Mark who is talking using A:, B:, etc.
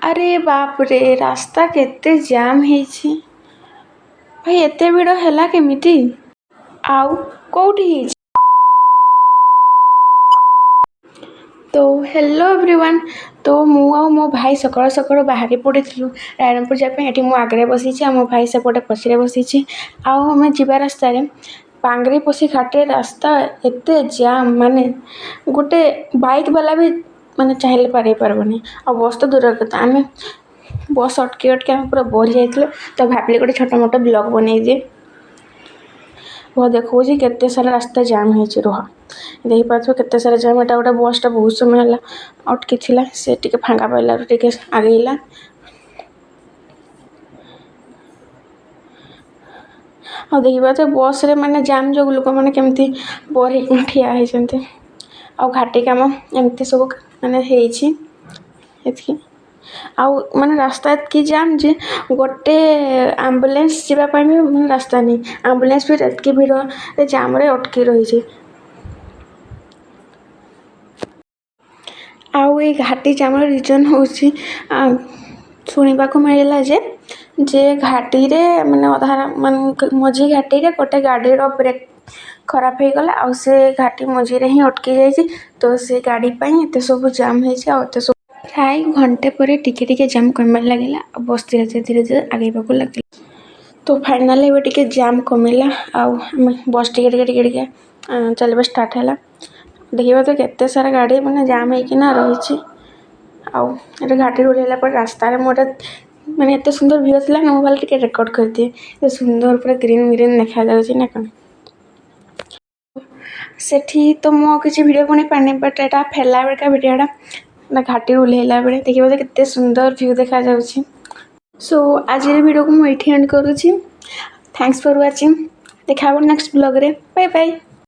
A: ଆରେ ବାପରେ, ରାସ୍ତା କେତେ ଜାମ୍ ହେଇଛି ଭାଇ! ଏତେ ଭିଡ଼ ହେଲା କେମିତି ଆଉ କୋଉଠି ହେଇଛି? ତ ହ୍ୟାଲୋ ଏଭ୍ରିୱାନ୍। ତ ମୁଁ ଆଉ ମୋ ଭାଇ ସକାଳୁ ସକାଳୁ ବାହାରି ପଡ଼ିଥିଲୁ ରାଇରଙ୍ଗପୁର ଯିବା ପାଇଁ। ଏଠି ମୁଁ ଆଗରେ ବସିଛି ଆଉ ମୋ ଭାଇ ସେପଟେ ପଛରେ ବସିଛି। ଆଉ ଆମେ ଯିବା ରାସ୍ତାରେ ବାଙ୍ଗରିପୋଷି ଘାଟିରେ ରାସ୍ତା ଏତେ ଜାମ୍, ମାନେ ଗୋଟେ ବାଇକ୍ ବାଲା ବି ମାନେ ଚାହିଁଲେ ପାର ହେଇପାରିବନି, ଆଉ ବସ୍ ତ ଦୂରର କଥା। ଆମେ ବସ୍ ଅଟକି ଅଟକି ଆମେ ପୁରା ବୋର୍ ଯାଇଥିଲୁ। ତ ଭାବିଲି ଗୋଟେ ଛୋଟ ମୋଟ ବ୍ଲଗ୍ ବନେଇଦିଏ। ରୁହ, ଦେଖାଉଛି କେତେ ସାରା ରାସ୍ତା ଜାମ୍ ହେଇଛି। ରୁହ, ଦେଖିପାରୁଥିବ କେତେ ସାରା ଜାମ୍। ଏଇଟା ଗୋଟେ ବସ୍ଟା ବହୁତ ସମୟ ହେଲା ଅଟକି ଥିଲା। ସେ ଟିକେ ଫାଙ୍କା ପାଇଲାରୁ ଟିକେ ଆଗେଇଲା। ଆଉ ଦେଖିପାରୁଥିବ, ବସ୍ରେ ମାନେ ଜାମ୍ ଯୋଗୁଁ ଲୋକମାନେ କେମିତି ବୋର୍ ହେଇକି ଠିଆ ହେଇଛନ୍ତି। ଆଉ ଘାଟି କାମ ଏମିତି ସବୁ ମାନେ ହେଇଛି ଏତିକି। ଆଉ ମାନେ ରାସ୍ତା ଏତିକି ଜାମ୍ ଯେ ଗୋଟେ ଆମ୍ବୁଲାନ୍ସ ଯିବା ପାଇଁ ବି ମାନେ ରାସ୍ତା ନାହିଁ। ଆମ୍ବୁଲାନ୍ସ ବି ଏତିକି ଭିଡ଼ ଜାମ୍ରେ ଅଟକି ରହିଛି। ଆଉ ଏଇ ଘାଟି ଜାମ୍ର ରିଜନ୍ ହେଉଛି, ଶୁଣିବାକୁ ମିଳିଲା ଯେ ଘାଟିରେ ମାନେ ଅଧା ମାନେ ମଝି ଘାଟିରେ ଗୋଟେ ଗାଡ଼ିର ବ୍ରେକ୍ ଖରାପ ହେଇଗଲା ଆଉ ସେ ଘାଟି ମଝିରେ ହିଁ ଅଟକି ଯାଇଛି। ତ ସେ ଗାଡ଼ି ପାଇଁ ଏତେ ସବୁ ଜାମ୍ ହେଇଛି। ଆଉ ଏତେ ସବୁ ପ୍ରାୟ ଘଣ୍ଟେ ପରେ ଟିକେ ଟିକେ ଜାମ୍ କମିବାରେ ଲାଗିଲା ଆଉ ବସ୍ ଧୀରେ ଧୀରେ ଧୀରେ ଧୀରେ ଆଗେଇବାକୁ ଲାଗିଲା। ତ ଫାଇନାଲି ଏବେ ଟିକେ ଜାମ୍ କମିଲା ଆଉ ଆମେ ବସ୍ ଟିକେ ଟିକେ ଟିକେ ଟିକେ ଚାଲିବା ଷ୍ଟାର୍ଟ ହେଲା। ଦେଖିବା ତ, କେତେ ସାରା ଗାଡ଼ି ମାନେ ଜାମ୍ ହେଇକିନା ରହିଛି। ଆଉ ଏଠି ଘାଟିରୁ ଓହ୍ଲେଇଲା ପରେ ରାସ୍ତାରେ ମୁଁ ଗୋଟେ ମାନେ ଏତେ ସୁନ୍ଦର ଭିଉ ଥିଲା ନା, ମୁଁ ଭାବିଲି ଟିକେ ରେକର୍ଡ଼ କରିଦିଏ। ଏତେ ସୁନ୍ଦର ପୁରା ଗ୍ରୀନ୍ ଗ୍ରୀନ୍ ଦେଖାଯାଉଛି ନା କ'ଣ? ସେଠି ତ ମୁଁ ଆଉ କିଛି ଭିଡ଼ିଓ ବନେଇ ପାରିନି, ବଟ୍ ଏଇଟା ଫେରିଲା ବେଳକା ଭିଡ଼ିଓଟା ନା, ଘାଟିରୁ ଓହ୍ଲେଇଲା ବେଳେ ଦେଖିବ ତ କେତେ ସୁନ୍ଦର ଭ୍ୟୁ ଦେଖାଯାଉଛି। ସୋ ଆଜିର ଭିଡ଼ିଓକୁ ମୁଁ ଏଇଠି ଏଣ୍ଡ କରୁଛି। Thanks for watching. ଦେଖା ହେବ ନେକ୍ସଟ ବ୍ଲଗ୍ରେ। Bye bye.